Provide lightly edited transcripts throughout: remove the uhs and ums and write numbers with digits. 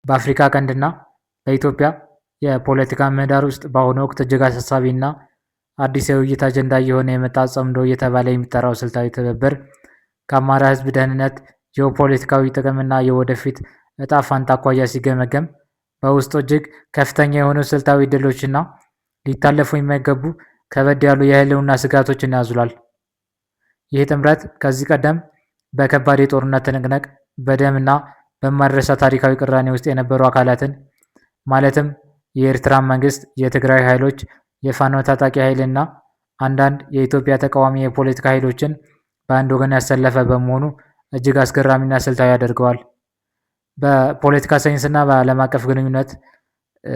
በአፍሪካ ቀንድና በኢትዮጵያ የፖለቲካ ምህዳር ውስጥ በአሁኑ ወቅት እጅግ አሳሳቢና አዲስ የውይይት አጀንዳ እየሆነ የመጣ ጽምዶ እየተባለ የሚጠራው ስልታዊ ትብብር ከአማራ ሕዝብ ደህንነት፣ ጂኦፖለቲካዊ ጥቅምና የወደፊት እጣ ፋንታ አኳያ ሲገመገም በውስጡ እጅግ ከፍተኛ የሆኑ ስልታዊ ድሎችና ሊታለፉ የማይገቡ ከበድ ያሉ የህልውና ስጋቶችን ያዝሏል። ይህ ጥምረት ከዚህ ቀደም በከባድ የጦርነት ትንቅንቅ፣ በደምና በማይረሳ ታሪካዊ ቅራኔ ውስጥ የነበሩ አካላትን ማለትም የኤርትራ መንግስት፣ የትግራይ ኃይሎች፣ የፋኖ ታጣቂ ኃይልና አንዳንድ የኢትዮጵያ ተቃዋሚ የፖለቲካ ኃይሎችን በአንድ ወገን ያሰለፈ በመሆኑ እጅግ አስገራሚና ስልታዊ ያደርገዋል። በፖለቲካ ሳይንስና በዓለም አቀፍ ግንኙነት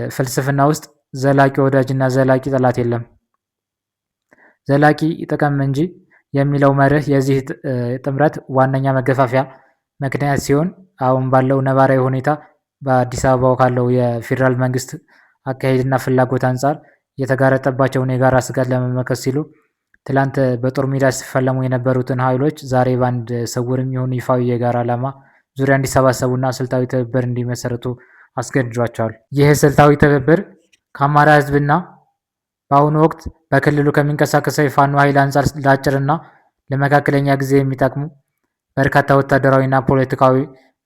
ፍልስፍና ውስጥ ዘላቂ ወዳጅና ዘላቂ ጠላት የለም፣ ዘላቂ ጥቅም እንጂ የሚለው መርህ የዚህ ጥምረት ዋነኛ መገፋፊያ ምክንያት ሲሆን፣ አሁን ባለው ነባራዊ ሁኔታ በአዲስ አበባው ካለው የፌዴራል መንግስት አካሄድና ፍላጎት አንጻር የተጋረጠባቸውን የጋራ ስጋት ለመመከት ሲሉ ትላንት በጦር ሜዳ ሲፈለሙ የነበሩትን ኃይሎች ዛሬ በአንድ ስውርም ይሁን ይፋዊ የጋራ ዓላማ ዙሪያ እንዲሰባሰቡና ስልታዊ ትብብር እንዲመሰርቱ አስገድዷቸዋል። ይህ ስልታዊ ትብብር ከአማራ ህዝብና በአሁኑ ወቅት በክልሉ ከሚንቀሳቀሰው የፋኖ ኃይል አንጻር ለአጭርና ለመካከለኛ ጊዜ የሚጠቅሙ በርካታ ወታደራዊና ፖለቲካዊ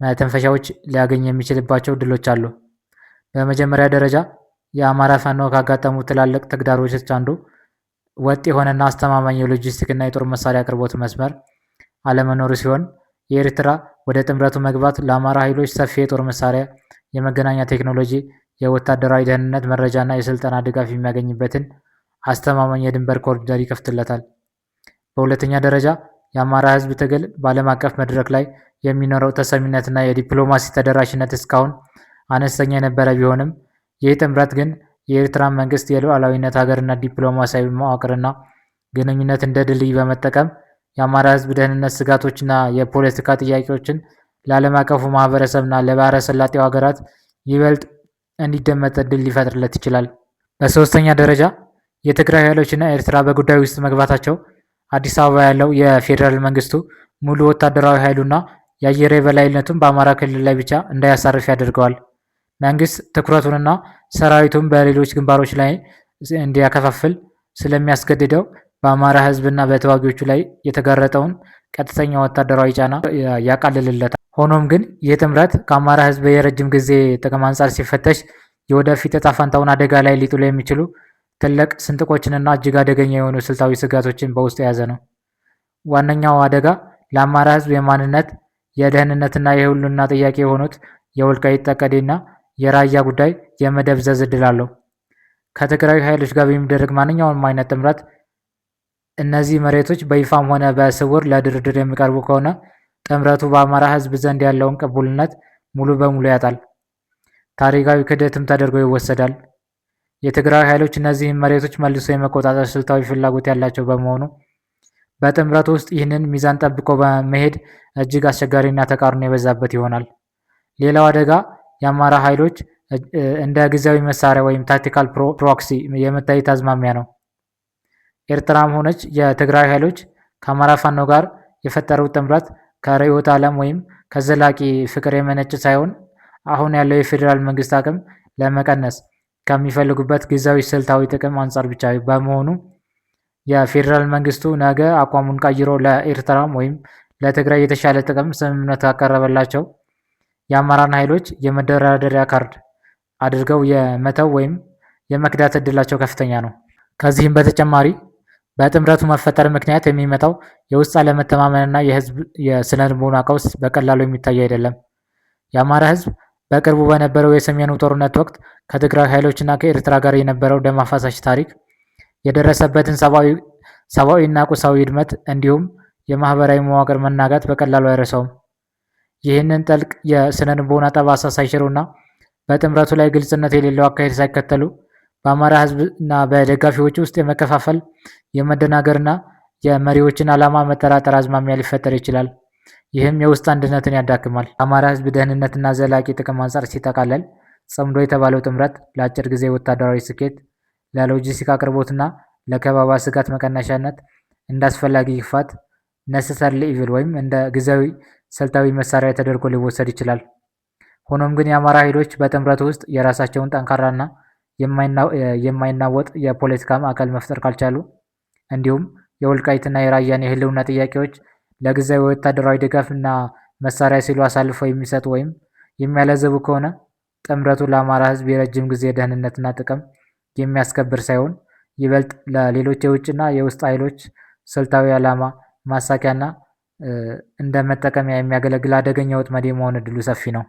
መተንፈሻዎች ሊያገኝ የሚችልባቸው ድሎች አሉ። በመጀመሪያ ደረጃ የአማራ ፋኖ ካጋጠሙ ትላልቅ ተግዳሮቶች አንዱ ወጥ የሆነና አስተማማኝ የሎጂስቲክና የጦር መሳሪያ አቅርቦት መስመር አለመኖሩ ሲሆን፣ የኤርትራ ወደ ጥምረቱ መግባት ለአማራ ኃይሎች ሰፊ የጦር መሳሪያ፣ የመገናኛ ቴክኖሎጂ፣ የወታደራዊ ደህንነት መረጃና የስልጠና ድጋፍ የሚያገኝበትን አስተማማኝ የድንበር ኮሪደር ይከፍትለታል። በሁለተኛ ደረጃ የአማራ ሕዝብ ትግል በዓለም አቀፍ መድረክ ላይ የሚኖረው ተሰሚነትና የዲፕሎማሲ ተደራሽነት እስካሁን አነስተኛ የነበረ ቢሆንም፣ ይህ ጥምረት ግን የኤርትራ መንግስት የሉዓላዊነት ሀገርና ዲፕሎማሲያዊ መዋቅርና ግንኙነት እንደ ድልድይ በመጠቀም የአማራ ሕዝብ ደህንነት ስጋቶችና የፖለቲካ ጥያቄዎችን ለዓለም አቀፉ ማህበረሰብና ለባህረ ሰላጤው ሀገራት ይበልጥ እንዲደመጥ እድል ሊፈጥርለት ይችላል። በሶስተኛ ደረጃ የትግራይ ኃይሎችና ኤርትራ በጉዳዩ ውስጥ መግባታቸው አዲስ አበባ ያለው የፌዴራል መንግስቱ ሙሉ ወታደራዊ ኃይሉና የአየር የበላይነቱን በአማራ ክልል ላይ ብቻ እንዳያሳርፍ ያደርገዋል። መንግስት ትኩረቱንና ሰራዊቱን በሌሎች ግንባሮች ላይ እንዲያከፋፍል ስለሚያስገድደው በአማራ ህዝብና በተዋጊዎቹ ላይ የተጋረጠውን ቀጥተኛ ወታደራዊ ጫና ያቃልልለታል። ሆኖም ግን ይህ ጥምረት ከአማራ ህዝብ የረጅም ጊዜ ጥቅም አንጻር ሲፈተሽ የወደፊት እጣ ፈንታውን አደጋ ላይ ሊጥሉ የሚችሉ ትልቅ ስንጥቆችንና እጅግ አደገኛ የሆኑ ስልታዊ ስጋቶችን በውስጡ የያዘ ነው። ዋነኛው አደጋ ለአማራ ህዝብ የማንነት፣ የደህንነትና የህልውና ጥያቄ የሆኑት የወልቃይት ጠገዴና የራያ ጉዳይ የመደብዘዝ ዕድል አለው። ከትግራይ ኃይሎች ጋር በሚደረግ ማንኛውም አይነት ጥምረት እነዚህ መሬቶች በይፋም ሆነ በስውር ለድርድር የሚቀርቡ ከሆነ ጥምረቱ በአማራ ህዝብ ዘንድ ያለውን ቅቡልነት ሙሉ በሙሉ ያጣል። ታሪካዊ ክህደትም ተደርጎ ይወሰዳል። የትግራይ ኃይሎች እነዚህን መሬቶች መልሶ የመቆጣጠር ስልታዊ ፍላጎት ያላቸው በመሆኑ በጥምረቱ ውስጥ ይህንን ሚዛን ጠብቆ በመሄድ እጅግ አስቸጋሪና ተቃርኖ የበዛበት ይሆናል። ሌላው አደጋ የአማራ ኃይሎች እንደ ጊዜያዊ መሳሪያ ወይም tactical proxy የመታየት አዝማሚያ ነው። ኤርትራም ሆነች የትግራይ ኃይሎች ከአማራ ፋኖ ጋር የፈጠሩት ጥምረት ከርዕዮተ ዓለም ወይም ከዘላቂ ፍቅር የመነጨ ሳይሆን አሁን ያለው የፌዴራል መንግስት አቅም ለመቀነስ ከሚፈልጉበት ጊዜያዊ ስልታዊ ጥቅም አንጻር ብቻ በመሆኑ የፌዴራል መንግስቱ ነገ አቋሙን ቀይሮ ለኤርትራም ወይም ለትግራይ የተሻለ ጥቅም ስምምነት ካቀረበላቸው የአማራን ኃይሎች የመደራደሪያ ካርድ አድርገው የመተው ወይም የመክዳት እድላቸው ከፍተኛ ነው። ከዚህም በተጨማሪ በጥምረቱ መፈጠር ምክንያት የሚመጣው የውስጥ አለመተማመንና የህዝብ የስነ ልቦና ቀውስ በቀላሉ የሚታይ አይደለም። የአማራ ህዝብ በቅርቡ በነበረው የሰሜኑ ጦርነት ወቅት ከትግራይ ኃይሎችና ከኤርትራ ጋር የነበረው ደም አፋሳሽ ታሪክ፣ የደረሰበትን ሰብአዊና ቁሳዊ ውድመት እንዲሁም የማህበራዊ መዋቅር መናጋት በቀላሉ አይረሳውም። ይህንን ጥልቅ የስነ ልቦና ጠባሳ ሳይሽሩና በጥምረቱ ላይ ግልጽነት የሌለው አካሄድ ሳይከተሉ በአማራ ህዝብና በደጋፊዎች ውስጥ የመከፋፈል፣ የመደናገርና የመሪዎችን ዓላማ መጠራጠር አዝማሚያ ሊፈጠር ይችላል። ይህም የውስጥ አንድነትን ያዳክማል። ከአማራ ህዝብ ደህንነትና ዘላቂ ጥቅም አንጻር ሲጠቃለል ጽምዶ የተባለው ጥምረት ለአጭር ጊዜ ወታደራዊ ስኬት፣ ለሎጂስቲክ አቅርቦትና ለከበባ ስጋት መቀነሻነት እንደ አስፈላጊ ክፋት necessary evil ወይም እንደ ጊዜያዊ ስልታዊ መሳሪያ ተደርጎ ሊወሰድ ይችላል። ሆኖም ግን የአማራ ኃይሎች በጥምረቱ ውስጥ የራሳቸውን ጠንካራና የማይናወጥ የፖለቲካ ማዕከል መፍጠር ካልቻሉ፣ እንዲሁም የወልቃይትና የራያን የህልውና ጥያቄዎች ለጊዜያዊ ወታደራዊ ድጋፍ እና መሳሪያ ሲሉ አሳልፈው የሚሰጡ ወይም የሚያለዝቡ ከሆነ፣ ጥምረቱ ለአማራ ህዝብ የረጅም ጊዜ ደህንነትና ጥቅም የሚያስከብር ሳይሆን ይበልጥ ለሌሎች የውጭና የውስጥ ኃይሎች ስልታዊ ዓላማ ማሳኪያና እንደ መጠቀሚያ የሚያገለግል አደገኛ ወጥመድ የመሆን እድሉ ሰፊ ነው።